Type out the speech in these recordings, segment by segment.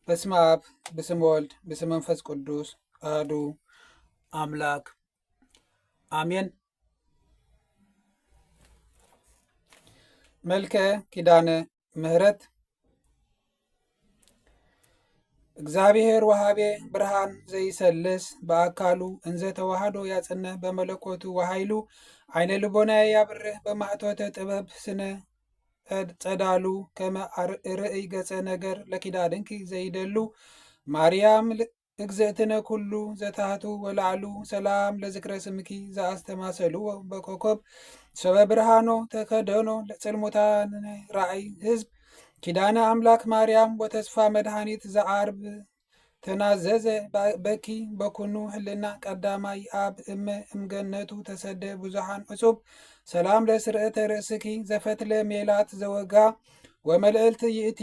በስመ አብ በስመ ወልድ በስመ መንፈስ ቅዱስ አሐዱ አምላክ አሜን። መልከ ኪዳነ ምሕረት። እግዚአብሔር ወሃቤ ብርሃን ዘይሰልስ በአካሉ እንዘ ተዋህዶ ያጽነ በመለኮቱ ወኃይሉ ዓይነ ልቦናዬ ያብርህ በማኅቶተ ጥበብ ስነ ጸዳሉ ከመ ርእይ ገጸ ነገር ለኪዳንኪ ዘይደሉ ማርያም እግዝእትነ ኩሉ ዘታህቱ ወላዕሉ። ሰላም ለዝክረ ስምኪ ዘአስተማሰልዎ በኮከብ ሰበ ብርሃኖ ተከደኖ ለጽልሙታን ራእይ ህዝብ ኪዳነ አምላክ ማርያም ወተስፋ መድኃኒት ዘዓርብ ተናዘዘ በኪ በኩኑ ህልና ቀዳማይ ኣብ እመ እምገነቱ ተሰደ ብዙሓን ዕጹብ። ሰላም ለስርአተ ርእስኪ ዘፈትለ ሜላት ዘወጋ ወመልዕልት ይእቲ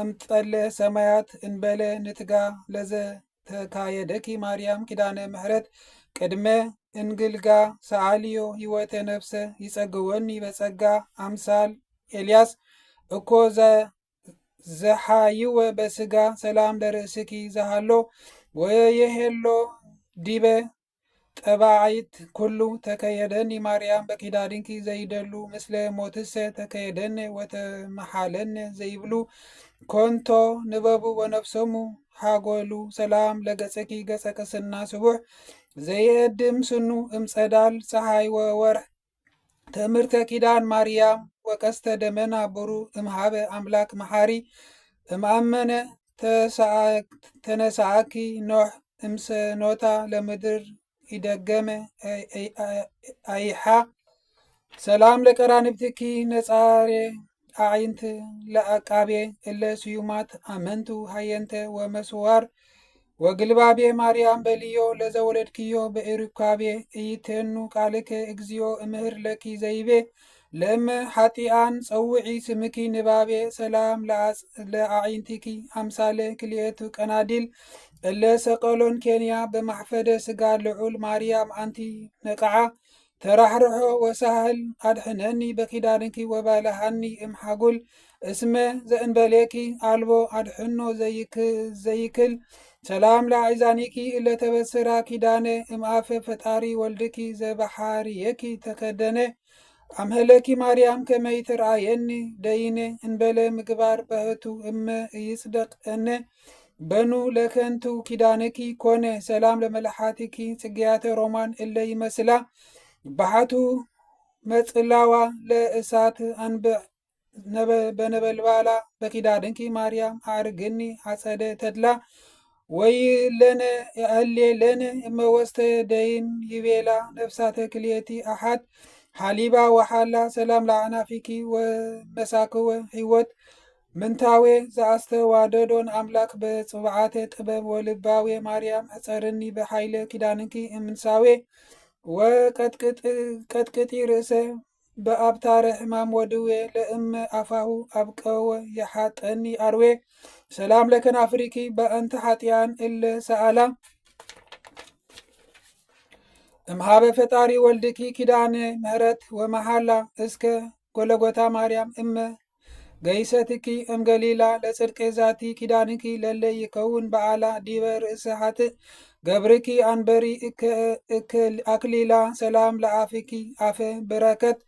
እምጠለ ሰማያት እንበለ ንትጋ ለዘ ተካየደኪ ማርያም ኪዳነ ምሕረት ቅድመ እንግልጋ ሰዓልዮ ህይወተ ነፍሰ ይጸግወኒ በጸጋ አምሳል ኤልያስ እኮ ዘሓይወ በስጋ። ሰላም ለርእስኪ ዘሃሎ ወየሄሎ ዲበ ጠባይት ኩሉ ተከየደኒ ማርያም በኪዳድንኪ ዘይደሉ ምስለ ሞትሰ ተከየደኒ ወተመሓለኒ ዘይብሉ ኮንቶ ንበቡ ወነፍሶሙ ሓጎሉ። ሰላም ለገጽኪ ገጸ ቅስና ስቡሕ ዘየድም ስኑ እምጸዳል ፀሓይ ወወርሕ ትእምርተ ኪዳን ማርያም ወቀስተ ደመና ብሩ እምሃበ አምላክ መሓሪ እምአመነ ተነሳአኪ ኖሕ እምሰኖታ ለምድር ይደገመ ኣይሓ። ሰላም ለቀራንብትኪ ነጻሬ አዕይንት ለአቃቤ እለ ስዩማት አመንቱ ሃየንተ ወመስዋር ወግልባቤ ማርያም በልዮ ለዘወለድክዮ በኢሩካቤ ኢይቴኑ ቃልከ እግዚኦ እምህር ለኪ ዘይቤ ለእመ ኃጢአን ጸውዒ ስምኪ ንባቤ። ሰላም ለአዒንቲኪ አምሳለ ክልኤቱ ቀናዲል እለ ሰቀሎን ኬንያ በማሕፈደ ስጋ ልዑል ማርያም አንቲ ነቅዓ ተራሕርሖ ወሳህል ኣድሕነኒ በኪዳንኪ ወባልሃኒ እምሓጉል እስመ ዘእንበሌኪ ኣልቦ ኣድሕኖ ዘይክል። ሰላም ለአዕዛኒኪ እለተበስራ ኪዳነ እምአፈ ፈጣሪ ወልድኪ ዘባሓርየኪ ተከደነ ኣምሀለኪ ማርያም ከመይ ትርአየኒ ደይነ እንበለ ምግባር በህቱ እመ ይጽደቅአነ በኑ ለከንቱ ኪዳንኪ ኮነ። ሰላም ለመላሓቲኪ ጽጌያተ ሮማን እለ ይመስላ ባሓቱ መጽላዋ ለእሳት አንብዕ በነበልባላ በኪዳንኪ ማርያም አርግኒ አጸደ ተድላ ወይ ለነ አሌ ለነ እመወስተ ደይን ይቤላ ነፍሳተ ክልኤቲ ኣሓት ሓሊባ ወሓላ። ሰላም ለኣዕናፊኪ ወመሳክወ ህይወት ምንታዌ ዘኣስተዋደዶን ኣምላክ በጽብዓተ ጥበብ ወልባዌ ማርያም ሕፀርኒ በሓይለ ኪዳንኪ እምንሳዌ ወቀጥቅጢ ርእሰ በኣብታረ ሕማም ወድዌ ለእመ ኣፋሁ ኣብቀወ የሓጠኒ ኣርዌ። ሰላም ለከናፍሪኪ በእንተ ኃጢያን እለ ሰኣላ እምሃበ ፈጣሪ ወልድኪ ኪዳነ ምሕረት ወመሃላ እስከ ጎለጎታ ማርያም እመ ገይሰትኪ እምገሊላ ለጽድቂ ዛቲ ኪዳንኪ ለለ ይከውን በዓላ ዲበ ርእሰ ሓጥእ ገብርኪ አንበሪ ኣክሊላ። ሰላም ለአፍኪ አፈ በረከት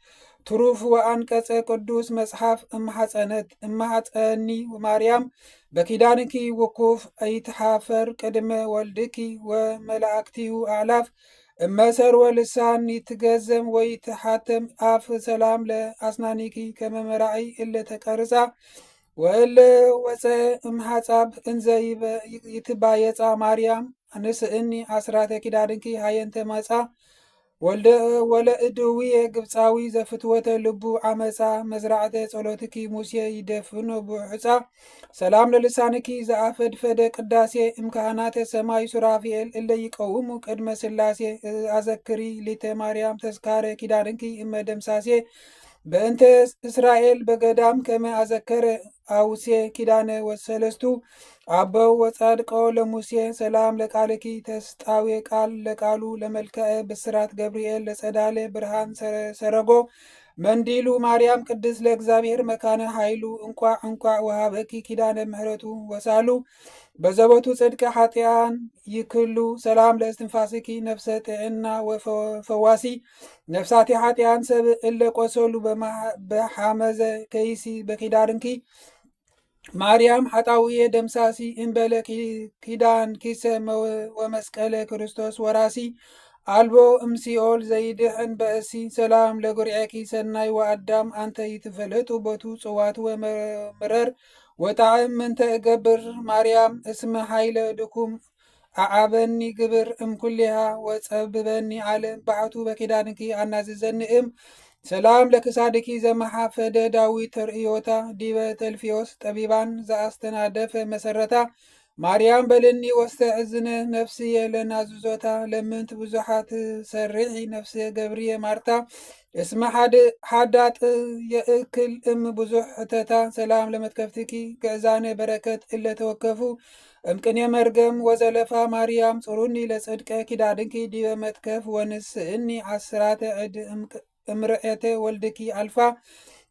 ትሩፍ ወአንቀጸ ቅዱስ መጽሐፍ እማሐፀነት እማሐፀኒ ማርያም በኪዳንኪ ውኩፍ ኣይትሓፈር ቅድመ ወልድኪ ወመላእክቲሁ ኣዕላፍ እመሰርወ ልሳን ይትገዘም ወይ ትሓተም ኣፍ። ሰላም ለኣስናኒኪ ከመ መራዒ እለ ተቀርጻ ወእለ ወፀ እምሓጻብ እንዘ ይትባየጻ ማርያም ንስእኒ ኣስራተ ኪዳንኪ ሃየንተ መጻ ወለእድውየ ግብፃዊ ዘፍትወተ ልቡ ዓመፃ መዝራዕተ ጸሎትኪ ሙሴ ይደፍኖ ብሑፃ። ሰላም ለልሳንኪ ዘአፈድፈደ ቅዳሴ እምካህናተ ሰማይ ሱራፊኤል እለ ይቀውሙ ቅድመ ስላሴ አዘክሪ ሊተ ማርያም ተስካረ ኪዳንኪ እመ ደምሳሴ በእንተ እስራኤል በገዳም ከመ አዘከረ አውሴ ኪዳነ ወሰለስቱ አበው ወጻድቆ ለሙሴ። ሰላም ለቃልኪ ተስጣዌ ቃል ለቃሉ ለመልክዐ ብስራት ገብርኤል ለጸዳለ ብርሃን ሰረጎ መንዲሉ ማርያም ቅድስት ለእግዚአብሔር መካነ ኃይሉ እንቋዕ እንቋዕ ወሃበኪ ኪዳነ ምሕረቱ ወሳሉ በዘበቱ ጽድቅ ኃጢኣን ይክሉ። ሰላም ለእስትንፋስኪ ነፍሰ ጥዕና ወፈዋሲ ነፍሳቲ ኃጢኣን ሰብ እለ ቆሰሉ በሓመዘ ከይሲ በኪዳንኪ ማርያም ሓጣውየ ደምሳሲ እምበለ ኪዳን ኪሰ ወመስቀለ ክርስቶስ ወራሲ ኣልቦ እምሲኦል ዘይድሕን በእሲ። ሰላም ለጉርዔኪ ሰናይ ወኣዳም ኣንተ ይትፈለጡ ቦቱ ጽዋት ወምረር ወጣዕም ምንተ እገብር ማርያም እስመ ሃይለ ድኩም ኣዓበኒ ግብር እምኩሌሃ ወጸብበኒ ዓለም ባሕቱ በኪዳንኪ ኣናዝዘኒ እም። ሰላም ለክሳድኪ ዘመሓፈደ ዳዊት ተርእዮታ ዲበ ተልፊዮስ ጠቢባን ዘኣስተናደፈ መሰረታ ማርያም በልኒ ወስተ ዕዝነ ነፍስየ ለናዝዞታ ለምንት ብዙሓት ሰርሒ ነፍስየ ገብርየ ማርታ እስመ ሓዳጥ የእክል እም ብዙሕ ሕተታ። ሰላም ለመትከፍትኪ ግዕዛነ በረከት እለ ተወከፉ እምቅኔ መርገም ወዘለፋ ማርያም ጽሩኒ ለጽድቀ ኪዳንኪ ዲበ መትከፍ ወንስእኒ ዓስራተ ዕድ እምርኤተ ወልድኪ ኣልፋ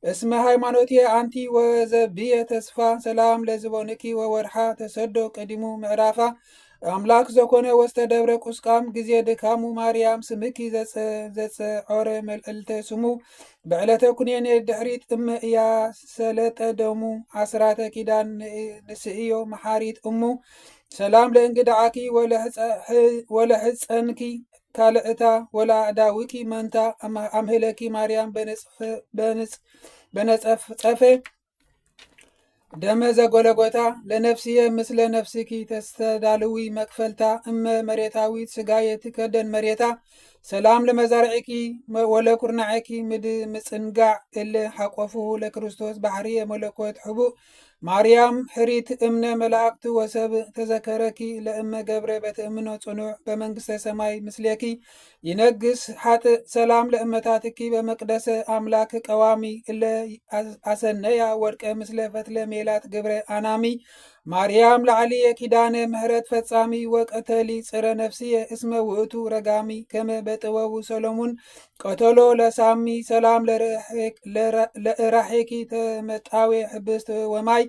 እስመ ሃይማኖትየ ኣንቲ ወዘብየ ተስፋ። ሰላም ለዝቦንኪ ወወርሓ ተሰዶ ቀዲሙ ምዕራፋ ኣምላክ ዘኮነ ወስተ ደብረ ቁስቃም ግዜ ድካሙ ማርያም ስምኪ ዘፀዖረ መልዕልተ ስሙ በዕለተ ኩኔኔ ድሕሪት እመ እያ ሰለጠ ደሙ ዓስራተ ኪዳን ንስእዮ መሓሪት እሙ። ሰላም ለእንግድዓኪ ወለሕፀንኪ ካልዕታ ወለኣእዳዊኪ መንታ ኣምህለኪ ማርያም በነጸፍጸፈ ደመ ዘጎለጎታ ለነፍስየ ምስለ ነፍስኪ ተስተዳልዊ መክፈልታ እመ መሬታዊት ስጋየ ትከደን መሬታ። ሰላም ለመዛርዕኪ ወለኩርናዕኪ ምድ ምጽንጋዕ እለ ሓቆፍሁ ለክርስቶስ ባሕርየ መለኮት ሕቡእ ማርያም ሕሪት እምነ መላእክት ወሰብ ተዘከረኪ ለእመ ገብረ በትእምኖ ጽኑዕ በመንግስተ ሰማይ ምስሌኪ ይነግስ ሓጥእ። ሰላም ለእመታትኪ በመቅደሰ ኣምላክ ቀዋሚ እለ ኣሰነያ ወርቀ ምስለ ፈትለ ሜላት ግብረ ኣናሚ ማርያም ላዕልየ ኪዳነ ምሕረት ፈጻሚ ወቀተሊ ጽረ ነፍስየ እስመ ውእቱ ረጋሚ ከመ በጥበቡ ሰሎሙን ቀተሎ ለሳሚ። ሰላም ለእራሄኪ ተመጣዌ ሕብስት ወማይ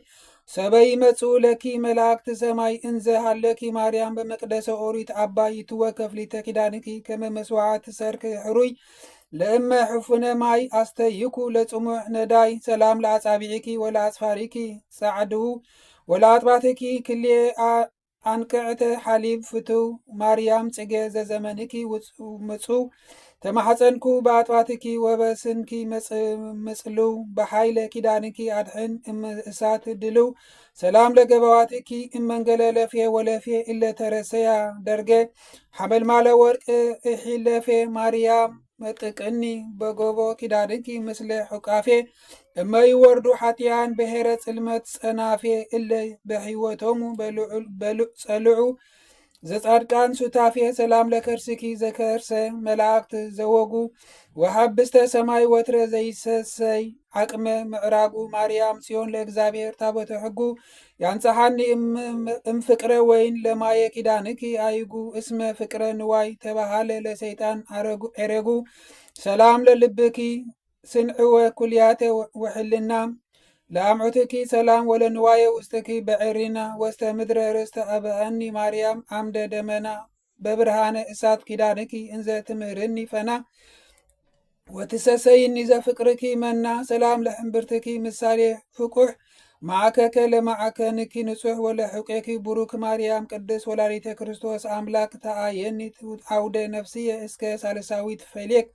ሰበ ይመጽኡ ለኪ መላእክት ሰማይ እንዘ ሃለኪ ማርያም በመቅደሰ ኦሪት ኣባይ ይትወከፍ ሊተ ኪዳንኪ ከመ መስዋዕት ሰርክ ሕሩይ ለእመ ሕፉነ ማይ ኣስተይኩ ለጽሙዕ ነዳይ። ሰላም ለኣጻቢዕኪ ወለኣጽፋሪኪ ጻዕድው ወለኣጥባትኪ ክልኤ ኣንቅዕተ ሓሊብ ፍትው ማርያም ጽጌ ዘዘመንኪ ምጽው ተማሕፀንኩ ብኣጥባትኪ ወበስንኪ ምጽልው ብሓይለ ኪዳንኪ ኣድሕን እሳት ድልው። ሰላም ለገባዋትኪ እመንገለ ለፌ ወለፌ እለ ተረሰያ ደርገ ሓመልማለ ወርቅ እሒለፌ ማርያም መጥቅኒ በጎቦ ኪዳንኪ ምስለ ሕቃፌ እመ ይወርዱ ሓጢያን ብሔረ ጽልመት ጸናፌ እለ በሕይወቶሙ ጸልዑ ዘጻድቃን ሱታፌ። ሰላም ለከርስኪ ዘከርሰ መላእክት ዘወጉ ወሃብስተ ሰማይ ወትረ ዘይሰሰይ ዓቅመ ምዕራጉ ማርያም ጽዮን ለእግዚአብሔር ታቦተ ሕጉ ያንጽሓኒ እምፍቅረ ወይን ለማየ ኪዳንኪ ኣይጉ እስመ ፍቅረ ንዋይ ተባሃለ ለሰይጣን ኤረጉ። ሰላም ለልብኪ ስንዕወ ኩልያተ ወሕልና ለኣምዑትኪ ሰላም ወለንዋየ ውስጥኪ በዕሪና ወስተ ምድረ ርስተ ኣበአኒ ማርያም ዓምደ ደመና በብርሃነ እሳት ኪዳንኪ እንዘ ትምህርኒ ፈና ወትሰሰይኒ ዘፍቅርኪ መና። ሰላም ለሕምብርትኪ ምሳሌ ፍቁሕ ማዕከከ ለማዕከንኪ ንጹሕ ወለሕቄኪ ቡሩክ ማርያም ቅድስት ወላዲተ ክርስቶስ ኣምላክ ተኣየኒ ዓውደ ነፍስየ እስከ ሳልሳዊት ፌሌክ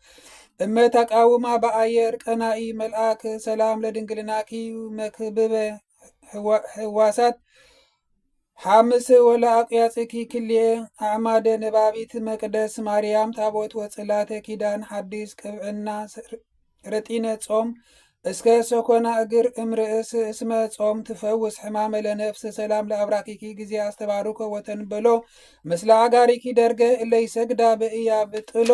እመ ተቃውማ በኣየር ቀናኢ መልኣክ። ሰላም ለድንግልናኪ መክብበ ሕዋሳት ሓምስ ወለኣቅያጽኪ ክልኤ ኣዕማደ ነባቢት መቅደስ ማርያም ታቦት ወጽላተ ኪዳን ሓዲስ ቅብዕና ረጢነ ጾም እስከ ሰኮና እግር እምርእስ እስመ ጾም ትፈውስ ሕማመ ለነፍስ። ሰላም ለኣብራኪኪ ግዜ ኣስተባርኮ ወተንበሎ ምስለ ኣጋሪኪ ደርገ እለ ይሰግዳ በእያ ብጥሎ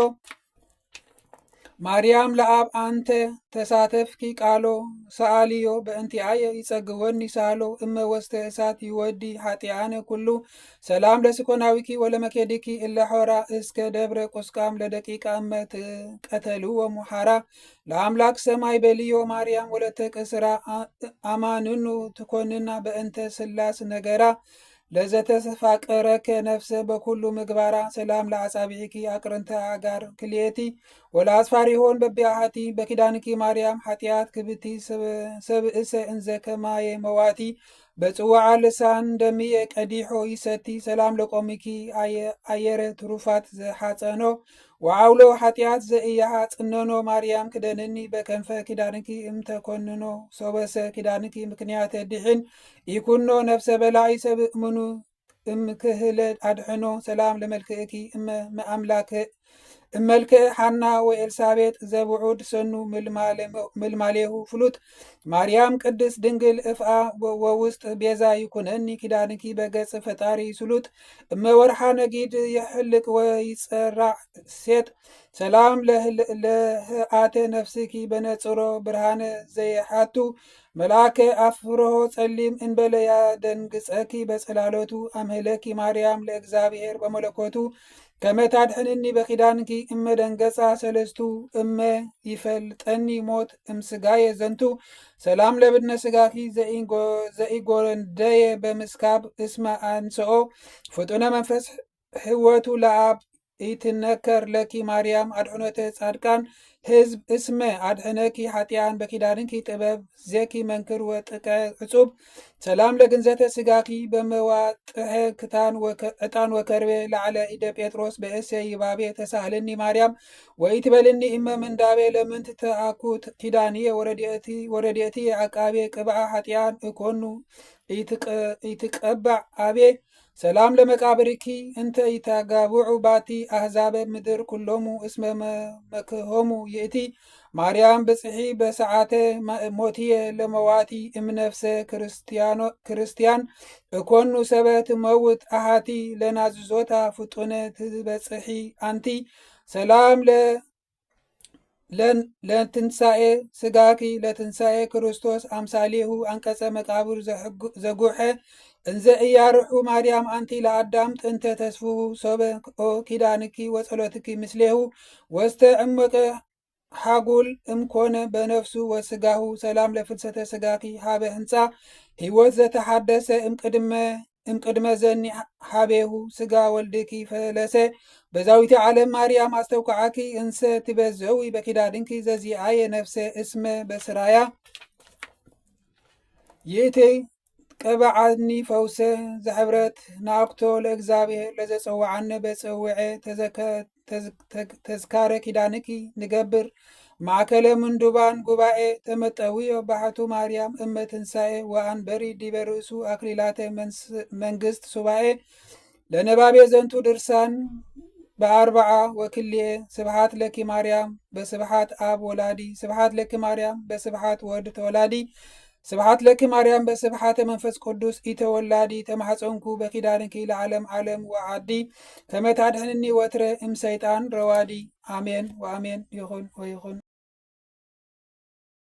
ማርያም ለአብ አንተ ተሳተፍኪ ቃሎ ሰአልዮ በእንቲአየ ይጸግወኒ ሳሎ እመ ወስተ እሳት ይወዲ ኃጢአነ ኩሉ። ሰላም ለስኮናዊኪ ወለመኬዲኪ እለ ሖራ እስከ ደብረ ቁስቃም ለደቂቃ እመ ትቀተልዎ ሙሓራ። ለአምላክ ሰማይ በልዮ ማርያም ወለተ ቅስራ አማንኑ ትኮንና በእንተ ስላስ ነገራ። ለዘተፋቀረከ ነፍሰ በኩሉ ምግባራ። ሰላም ለአጻብዒኪ አቅርንተ አጋር ክልኤቲ ወለአጽፋሪሆን በቢያሃቲ። በኪዳንኪ ማርያም ኃጢአት ክብቲ ሰብእሰ እንዘ ከማየ መዋቲ። በጽዋዓ ልሳን ደሚየ ቀዲሖ ይሰቲ። ሰላም ለቆሚኪ አየረ ትሩፋት ዘሓፀኖ ወዓውሎ ኃጢአት ዘኢያጽነኖ። ማርያም ክደንኒ በከንፈ ኪዳንኪ እምተኮንኖ። ሶበሰ ኪዳንኪ ምክንያተ ድሕን ኢኩኖ ነፍሰ በላዒ ሰብእ ምኑ እምክህለ ኣድሕኖ። ሰላም ለመልክእኪ እመ ኣምላክ እመልክዕ ሓና ወኤልሳቤጥ ዘብዑድ ሰኑ ምልማሌሁ ፍሉጥ። ማርያም ቅድስት ድንግል እፍኣ ወውስጥ ቤዛ ይኩነኒ ኪዳንኪ በገጽ ፈጣሪ ስሉጥ። እመ ወርሓ ነጊድ የሕልቅ ወይፀራዕ ሴጥ። ሰላም ለህአተ ነፍስኪ በነጽሮ ብርሃነ ዘየሓቱ። መልአከ ኣፍርሆ ጸሊም እንበለ ያደንግጸኪ በጽላሎቱ። ኣምህለኪ ማርያም ለእግዚአብሔር በመለኮቱ ከመ ታድሕንኒ በኪዳንኪ እመ ደንገጻ ሰለስቱ። እመ ይፈልጠኒ ሞት እምስጋየ ዘንቱ። ሰላም ለብድነ ስጋኪ ዘኢጎንደየ በምስካብ እስመ አንስኦ ፍጡነ መንፈስ ህወቱ ለአብ። ኢትነከር ለኪ ማርያም ኣድሕኖተ ጻድቃን ህዝብ እስመ ኣድሕነኪ ኃጢኣን በኪዳንኪ ጥበብ ዘኪ መንክር ወጥቀ ዕጹብ። ሰላም ለግንዘተ ስጋኪ በመዋጥሐ ክታን ዕጣን ወከርቤ ላዕለ ኢደ ጴጥሮስ በእሴ ይባቤ። ተሳህልኒ ማርያም ወኢትበልኒ እመ ምንዳቤ። ለምንት ተአኩት ኪዳንየ ወረድኤትየ ዓቃቤ። ቅብዓ ኃጢኣን እኮኑ ኢትቀባዕ አቤ። ሰላም ለመቃብርኪ እንተ ኢተጋብዑ ባቲ ኣህዛበ ምድር ኩሎሙ እስመ መክሆሙ ይእቲ። ማርያም ብጽሒ በሰዓተ ሞትየ ለመዋቲ እምነፍሰ ክርስቲያን እኮኑ ሰበ ትመውት ኣሃቲ። ለናዝዞታ ፍጡነ ትበጽሒ ኣንቲ። ሰላም ለትንሣኤ ስጋኪ ለትንሣኤ ክርስቶስ ኣምሳሌሁ አንቀጸ መቃብር ዘጉሐ እንዘ እያርሑ። ማርያም ኣንቲ ለኣዳም ጥንተ ተስፉሁ ሶበ ኦ ኪዳንኪ ወጸሎትኪ ምስሌሁ። ወስተ ዕሞቀ ሓጉል እምኮነ በነፍሱ ወስጋሁ። ሰላም ለፍልሰተ ስጋኪ ሃበ ህንፃ ህይወት ዘተሓደሰ እምቅድመ ዘኒ ሃቤሁ ስጋ ወልድኪ ፈለሰ። በዛዊቲ ዓለም ማርያም ኣስተውክዓኪ እንሰ ትበዘዊ በኪዳንኪ ዘዚኣየ ነፍሰ እስመ በስራያ ይእቲ ቀባዓኒ ፈውሰ ዘሕብረት። ንኣክቶ ለእግዚአብሔር ለዘፀውዓነ በፀውዐ ተዝካረ ኪዳንኪ ንገብር ማእከለ ምንዱባን ጉባኤ። ተመጠዊዮ ባሕቱ ማርያም እመ ትንሣኤ ወአንበሪ ዲበ ርእሱ ኣክሊላተ መንግስት ሱባኤ። ለነባቤ ዘንቱ ድርሳን በኣርብዓ ወክልኤ። ስብሓት ለኪ ማርያም በስብሓት ኣብ ወላዲ፣ ስብሓት ለኪ ማርያም በስብሓት ወልድ ተወላዲ፣ ስብሓት ለኪ ማርያም በስብሓተ መንፈስ ቅዱስ ኢተወላዲ። ተማሕፀንኩ በኪዳንኪ ለዓለም ዓለም ወዓዲ ከመ ታድሕንኒ ወትረ እምሰይጣን ረዋዲ። ኣሜን ወኣሜን ይኹን ወይኹን።